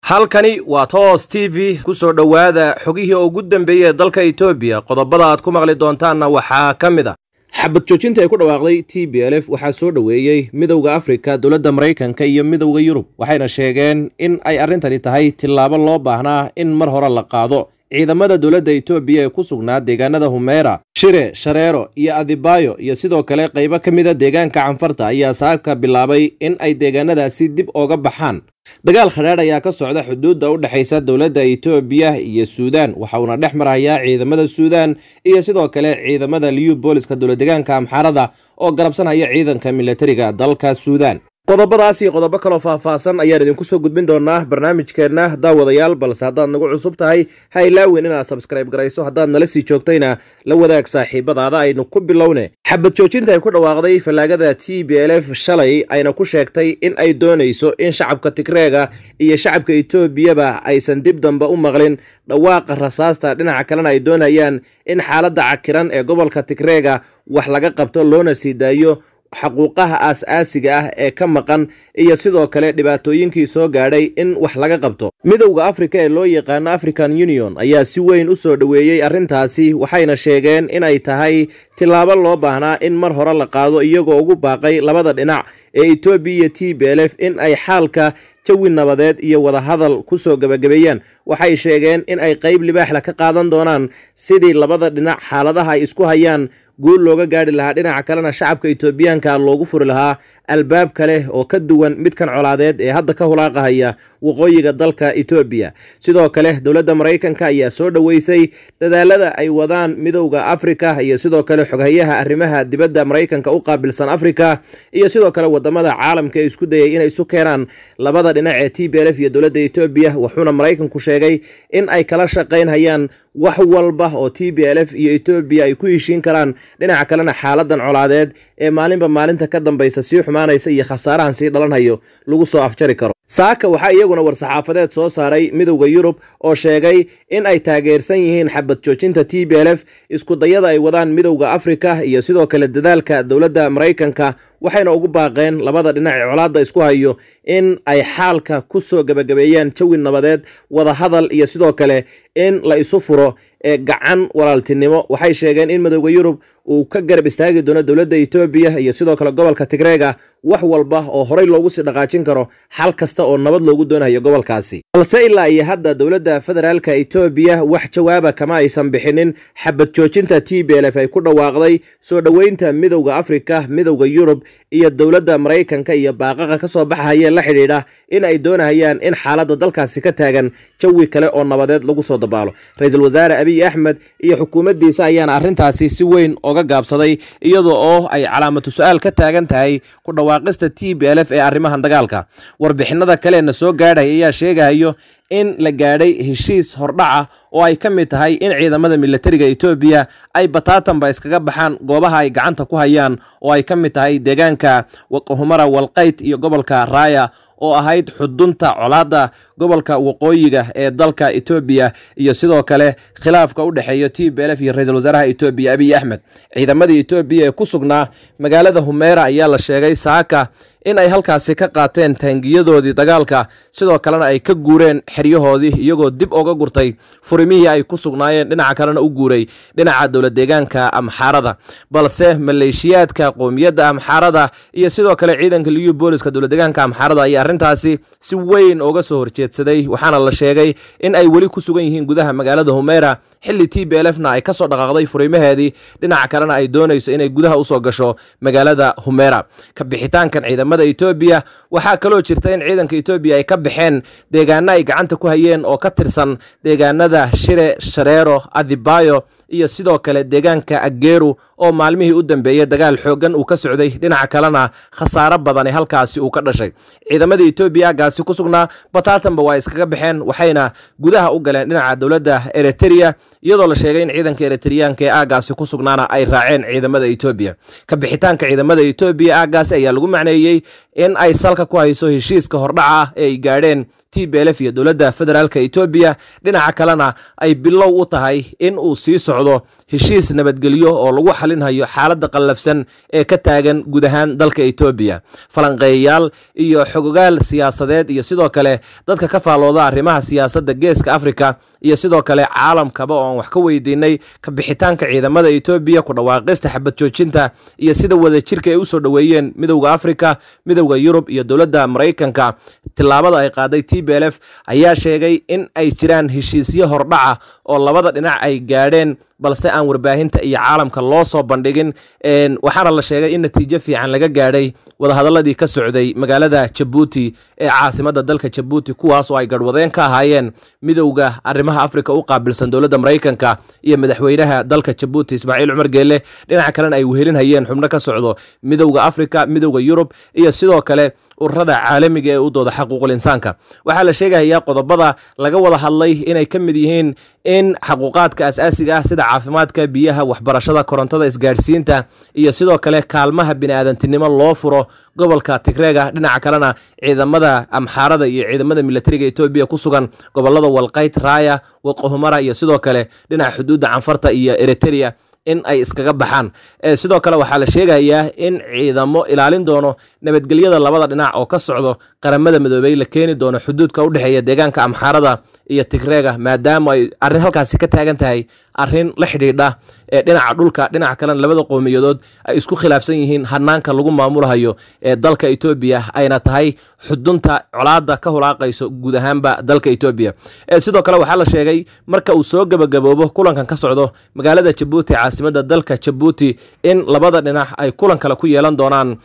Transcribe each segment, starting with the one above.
Halkani waa Toos TV. Ku soo dhowaada xogihii ugu dambeeyey ee dalka Itoobiya. Qodobada aad ku maqli doontaanna waxaa ka mid a xabad joojinta ay ku dhawaaqday TPLF. Waxaa soo dhoweeyey Midowda Afrika, dowladda Maraykanka iyo Midowda Yurub, waxayna sheegeen in ay arrintani tahay tillaabo loo baahnaa in mar hore la qaado. Ciidamada dowladda Itoobiya ee ku sugnaa deegaanada Humeera, Shire, Shareero iyo Adibayo iyo sidoo kale qaybo ka mida deegaanka Canfarta ayaa saaka bilaabay in ay deegaanadaasi dib ooga baxaan. Dagaal khadhaadh ayaa ka socda xuduudda u dhexaysa dowladda Itoobiya iyo Suudaan, waxa uuna dhex marayaa ciidamada Suudaan iyo sidoo kale ciidamada Liyu Booliska dowlad deegaanka Amxaarada oo garabsanaya ciidanka militariga dalka Suudaan. Qodobadaas iyo qodobo kaloo faahfaahsan ayaan idinku soo gudbin doonaa barnaamijkeenna, daawadayaal. Balse haddaad nagu cusub tahay, ha ilaawin inaad subscribe garayso. Haddaad nala sii joogtayna, la wadaag saaxiibadaada. Aynu ku bilowne xabad joojinta ay ku dhawaaqday fallaagada TPLF shalay, ayna ku sheegtay in ay doonayso in shacabka Tigreega iyo shacabka Etoobiyaba aysan dib dambe u maqlin dhawaaqa rasaasta, dhinaca kalena ay doonayaan in xaaladda cakiran ee gobolka Tigreega wax laga qabto, loona sii daayo xaquuqaha aas-aasiga ah ee ka maqan iyo sidoo kale dhibaatooyinkii soo gaadhay in wax laga qabto. Midowda Afrika ee loo yaqaano African Union ayaa si weyn u soo dhoweeyey arrintaasi, waxayna sheegeen inay tahay tillaabo loo baahnaa in mar hore la qaado, iyagoo ugu baaqay labada dhinac ee Etoobiya iyo TPLF in ay xaalka jawi nabadeed iyo wadahadal ku soo gebagabeeyaan. Waxay sheegeen in ay qayb libaaxla ka qaadan doonaan sidii labada dhinac xaaladaha ay isku hayaan guul looga gaadhi lahaa, dhinaca kalena shacabka Itoobiyaanka loogu furi lahaa albaab kale oo ka duwan midkan colaadeed ee hadda ka hulaaqahaya waqooyiga dalka Itoobiya. Sidoo kale dowladda Maraykanka ayaa soo dhoweysay dadaalada ay wadaan Midowda Afrika iyo sidoo kale xoghayaha arrimaha dibadda Maraykanka u qaabilsan Afrika iyo sidoo kale wadamada caalamka ee isku dayay inay isu keenaan labada dhinac ee TPLF iyo dowladda Itoobiya. Wuxuuna Maraykanku sheegay in ay kala shaqaynhayaan wax walba oo TPLF iyo Itoobiya ay ku heshiin karaan, dhinaca kalena xaaladan colaadeed ee maalinba maalinta ka dambaysa sii xumaanaysa iyo khasaarahan sii dhalanhayo lagu soo afjari karo. Saaka waxaa iyaguna war-saxaafadeed soo saaray Midowda Yurub oo sheegay in ay taageersan yihiin xabad joojinta TPLF, isku dayada ay wadaan Midowda Afrika iyo sidoo kale dadaalka dowladda Maraykanka, waxayna ugu baaqeen labada dhinac ee colaadda isku hayo in ay xaalka ku soo gebagabeeyaan jawi nabadeed, wadahadal iyo sidoo kale in la isu furo ee gacan walaaltinimo. Waxay sheegeen in Midowda Yurub uu ka garab istaagi doono dowladda Itoobiya iyo sidoo kale gobolka Tigreega wax walba oo horey loogu sii dhaqaajin karo xal kasta oo nabad loogu doonayo gobolkaasi. Balse ilaa iyo hadda dowladda federaalka Itoobiya wax jawaaba kama aysan bixinin xabad joojinta TPLF ay ku dhawaaqday, soo dhoweynta Midowda Afrika, Midowda Yurub iyo dowladda Maraykanka iyo baaqaqa ka soo baxahaya la xidhiidha in ay doonahayaan in xaaladda dalkaasi ka taagan jawi kale oo nabadeed lagu soo dabaalo. Ra-iisul wasaare Abiy Axmed iyo xukuumaddiisa ayaana arrintaasi si weyn oga gaabsaday, iyadoo oo ay calaamatu su-aal ka taagan tahay ku dhawaaqista TPLF ee arrimahan dagaalka. Warbixinada kalena soo gaadhay ayaa sheegayo in la gaadhay heshiis hordhaca oo ay ka mid tahay in ciidamada militariga Itoobiya ay bataatanba iskaga baxaan goobaha ay gacanta ku hayaan, oo ay ka mid tahay deegaanka Humara, Walqayt iyo gobolka Raaya oo ahayd xudunta colaadda gobolka waqooyiga ee dalka Itoobiya iyo sidoo kale khilaafka u dhexeeya TPLF iyo ra-iisul wasaaraha Itoobiya Abiy Axmed. Ciidamadii Itoobiya ee ku sugnaa magaalada Humeera ayaa la sheegay saaka in ay halkaasi ka qaateen taangiyadoodii dagaalka, sidoo kalena ay ka guureen xeryahoodii, iyagoo dib oga gurtay furimihii ay ku sugnaayeen, dhinaca kalena u guuray dhinaca dowlad deegaanka Amxaarada. Balse maleeshiyaadka qoomiyadda Amxaarada iyo sidoo kale ciidanka Liyu Booliska dowlad deegaanka Amxaarada ayaa arrintaasi si weyn uga soo horjeedsaday, waxaana la sheegay in ay weli ku sugan yihiin gudaha magaalada Humeera, xilli TPLF na ay kasoo dhaqaaqday furimaheedii, dhinaca kalena ay doonayso inay gudaha usoo gasho magaalada Humeera. Ka bixitaankan ciidamada Itoobiya, waxaa kaloo jirta in ciidanka Itoobiya ay ka baxeen deegaano ay gacanta ku hayeen oo ka tirsan deegaanada Shire, Shareero, Adibayo iyo sidoo kale deegaanka Ageeru oo maalmihii u dambeeyey dagaal xooggan uu ka socday, dhinaca kalena khasaaro badani halkaasi uu ka dhashay. Ciidamada Itoobiya aagaasi ku sugnaa bataatanba waa iskaga baxeen, waxayna gudaha u galeen dhinaca dowladda Eriteria, iyadoo la sheegay in ciidanka Eritriyaanka ee aagaasi ku sugnaana ay raaceen ciidamada Itoobiya. Ka bixitaanka ciidamada Itoobiya aagaasi ayaa lagu macneeyey in ay salka ku hayso heshiiska hordhaca ah ee ay gaadheen TPLF iyo dowladda federaalka Etoobiya, dhinaca kalena ay bilow u tahay in uu sii socdo heshiis nabadgelyo oo lagu xalinhayo xaaladda qallafsan ee ka taagan guud ahaan dalka Etoobiya. Falanqeeyayaal iyo xogogaal siyaasadeed iyo sidoo kale dadka ka faalooda arrimaha siyaasadda Geeska Afrika iyo sidoo kale caalamkaba oo aan wax ka weydiinay ka bixitaanka ciidamada Etoobiya, ku dhawaaqista xabad joojinta iyo sida wadajirka ay u soo dhoweeyeen Midowda Afrika, Midowda Yurub iyo dowladda Maraykanka tillaabada ay qaaday TPLF, ayaa sheegay in ay jiraan heshiisyo hordhaca oo labada dhinac ay gaadheen, balse aan warbaahinta iyo caalamka loo soo bandhigin. Waxaana la sheegay in natiijo fiican laga gaadhay wadahadaladii ka socday magaalada Jabuuti ee caasimadda dalka Jabuuti, kuwaas oo ay garhwadeen ka ahaayeen midowda arrimaha Afrika u qaabilsan dowladda Maraykanka iyo madaxweynaha dalka Jabuuti Ismaaciil Cumar Geele, dhinaca kalena ay wehelinhayeen xubno ka socdo Midowda Afrika, Midowda Yurub iyo sidoo kale ururada caalamiga ee u dooda xaquuqul insaanka. Waxaa la sheegayaa qodobada laga wada hadlay inay ka mid yihiin in xaquuqaadka asaasiga ah sida caafimaadka, biyaha, waxbarashada, korontada, isgaadhsiinta iyo sidoo kale kaalmaha bini'aadantinimo loo furo gobolka Tigreega, dhinaca kalena ciidamada Amxaarada iyo ciidamada militariga Etoobiya ku sugan gobolada Walqayt, Raaya, Waqoohumara iyo sidoo kale dhinaca xuduudda Canfarta iyo Eritrea in ay iskaga baxaan. Sidoo kale waxaa la sheegayaa in ciidamo ilaalin doono nabadgelyada labada dhinac oo ka socdo Qaramada Midoobey la keeni doono xuduudka u dhexeeya deegaanka Amxaarada iyo Tigreega, maadaama ay arrin halkaasi ka taagan tahay, arrin la xidhiidha ee dhinaca dhulka, dhinaca kalena labada qowmiyadood ay isku khilaafsan yihiin hanaanka lagu maamulahayo ee dalka Etoobiya, ayna tahay xudunta colaadda ka hulaaqayso guud ahaanba dalka Etoobiya. Sidoo kale waxaa la sheegay marka uu soo gebagaboobo kulankan ka socdo magaalada Jabuuti, caasimadda dalka Jabuuti, in labada dhinac ay kulan kale ku yeelan doonaan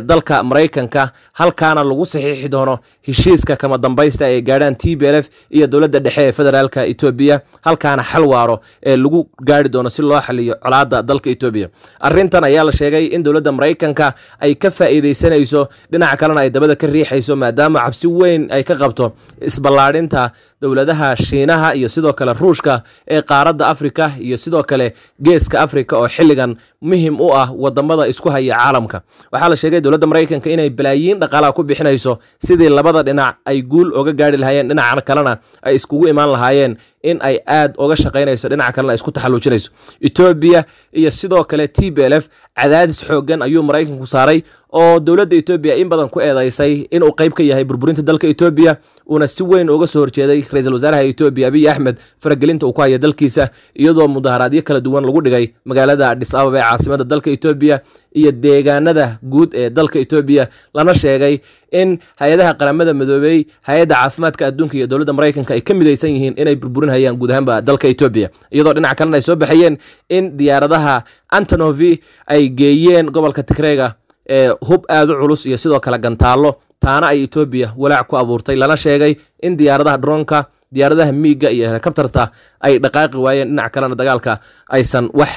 dalka Maraykanka, halkaana lagu saxiixi doono heshiiska kama dambaysta ay gaadhaan TPLF iyo dowladda dhexe ee federaalka Etoobiya, halkaana xal waaro ee lagu gaari doono si loo xaliyo colaadda dalka Etoobiya. Arrintan ayaa la sheegay in dowladda Maraykanka ay ka faa'iidaysanayso, dhinaca kalena ay dabada ka riixayso, maadaama cabsi weyn ay ka qabto isballaadhinta dowladaha Shiinaha iyo sidoo kale Ruushka ee qaaradda Afrika iyo sidoo kale Geeska Afrika oo xilligan muhim u ah wadamada isku haya caalamka. Waxaa la sheegay dowladda Maraykanka inay balaayiin dhaqaalaha ku bixinayso sidii labada dhinac ay guul oga gaari lahaayeen, dhinaca kalena ay iskugu imaan lahaayeen, in ay aad oga shaqaynayso, dhinaca kalena ay isku taxalluujinayso Etoobiya iyo sidoo kale TPLF. Cadaadis xooggan ayuu Maraykanku saaray oo dowladda Etoobiya in badan ku eedeysay inuu qayb ka yahay burburinta dalka Etoobiya, uuna si weyn uga soo horjeeday ra-iisul wasaaraha Etoobiya Abiy Axmed faragelinta uu ku haya dalkiisa, iyadoo mudaharaadyo kala duwan lagu dhigay magaalada Addis Ababa ee caasimada dalka Etoobiya iyo deegaanada guud ee dalka Etoobiya, lana sheegay in hay-adaha Qaramada Midoobey, hay-adda caafimaadka adduunka iyo dowladda Maraykanka ay ka midaysan yihiin inay burburinhayaan guud ahaanba dalka Etoobiya, iyadoo dhinaca kalena ay soo baxayeen in diyaaradaha Antonovi ay geeyeen gobolka Tigreega ee hub aada u culus iyo sidoo kale gantaallo, taana ay Etoobiya walaac ku abuurtay, lana sheegay in diyaaradaha dronka, diyaaradaha miiga iyo helikabtarta ay dhaqaaqi waayeen, dhinaca kalena dagaalka aysan wax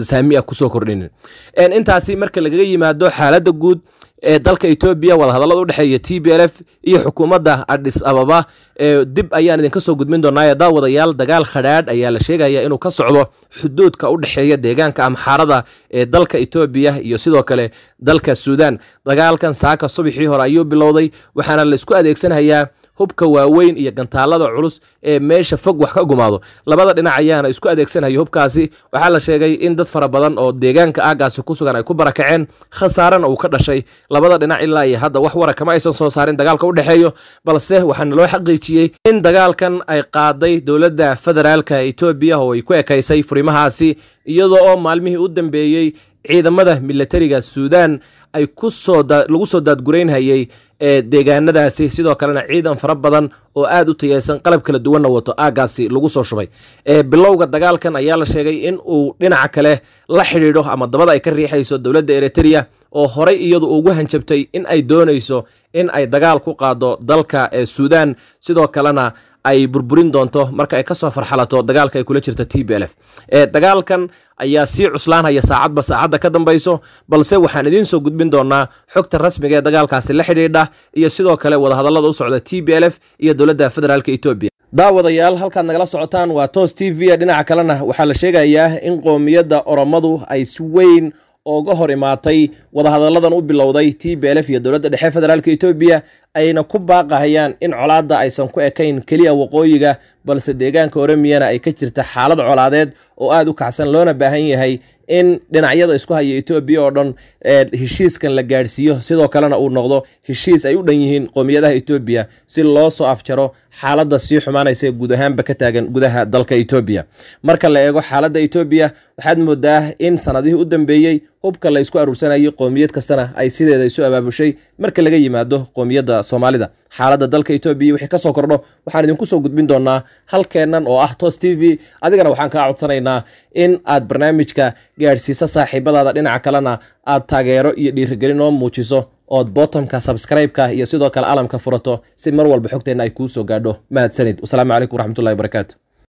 saami ah kusoo kordhinin. Intaasi marka lagaga yimaado xaaladda guud ee dalka Etoobiya, wadahadallada u dhexeeya TPLF iyo xukuumadda Addis Ababa dib ayaan idinka soo gudbin doonaa. Daawadayaal, dagaal khadhaadh ayaa la sheegaya inuu ka socdo xuduudka u dhexeeya deegaanka Amxaarada ee dalka Etoobiya iyo sidoo kale dalka Suudaan. Dagaalkan saaka subaxii hore ayuu bilowday, waxaana la isku adeegsanhayaa hubka waaweyn iyo gantaalada culus ee meesha fog wax ka gumaado. Labada dhinac ayaana isku adeegsanhayo hubkaasi. Waxaa la sheegay in dad fara badan oo deegaanka aagaasi ku sugan ay ku barakaceen, khasaarana uu ka dhashay. Labada dhinac ilaa iyo hadda wax wara kama aysan soo saarin dagaalka u dhexeeyo, balse waxaana loo xaqiijiyey in dagaalkan ay qaaday dowladda federaalka Etoobiya oo ay ku ekaysay furimahaasi, iyadoo oo maalmihii u dambeeyey ciidamada militariga Suudaan ay kusoo lagu soo daadguraynhayay ee deegaanadaasi, sidoo kalena ciidan fara badan oo aad u tayeysan, qalab kala duwanna wato, aagaasi lagu soo shubay. Bilowga dagaalkan ayaa la sheegay in uu dhinaca kale la xidhiidho ama dabada ay ka riixayso dowladda Eritrea oo horay iyadu ugu hanjabtay in ay doonayso in ay dagaal ku qaado dalka ee Suudaan, sidoo kalena ay burburin doonto marka ay kasoo farxalato dagaalka ay kula jirta TPLF. Dagaalkan ayaa sii cuslaanhaya saacadba saacadda ka dambayso, balse waxaan idiin soo gudbin doonaa xogta rasmiga ee dagaalkaasi la xidhiidha iyo sidoo kale wadahadallada u socda TPLF iyo dowladda federaalka Etoobiya. Daawadayaal, halkaad nagala socotaan waa Toos TV. Dhinaca kalena waxaa la sheegayaa in qoomiyadda Oromadu ay si weyn ooga hor imaatay wadahadalladan u bilowday TPLF iyo dowladda dhexe federaalka Etoobiya, ayna ku baaqahayaan in colaadda aysan ku ekayn keliya waqooyiga, balse deegaanka Oromiyana ay ka jirta xaalad colaadeed oo aada u kacsan, loona baahan yahay in dhinacyada isku haya Etoobiya oo dhan heshiiskan la gaadhsiiyo, sidoo kalena uu noqdo heshiis ay u dhan yihiin qoomiyadaha Etoobiya si loo soo afjaro xaaladda sii xumaanaysa ee guud ahaanba ka taagan gudaha dalka Etoobiya. Marka la eego xaaladda Etoobiya, waxaad moodaa in sanadihii u dambeeyey hubka la isku aruursanayay qoomiyad kastana ay sideeda isu abaabushay marka laga yimaado qoomiyadda Soomaalida. Xaaladda dalka Etoobiya wixii kasoo kordho waxaan idinku soo gudbin doonaa halkeennan oo ah Toos TV. Adigana waxaan kaa codsanaynaa in aad barnaamijka gaadhsiiso saaxiibadaada, dhinaca kalena aad taageero iyo dhiirigelin oo muujiso ood bottomka subscribe-ka iyo sidoo kale alamka furato si mar walba xogteenna ay kuu soo gaadho. Mahadsanid. Wasalaamu calaykum waraxmatullahi wabarakaatu.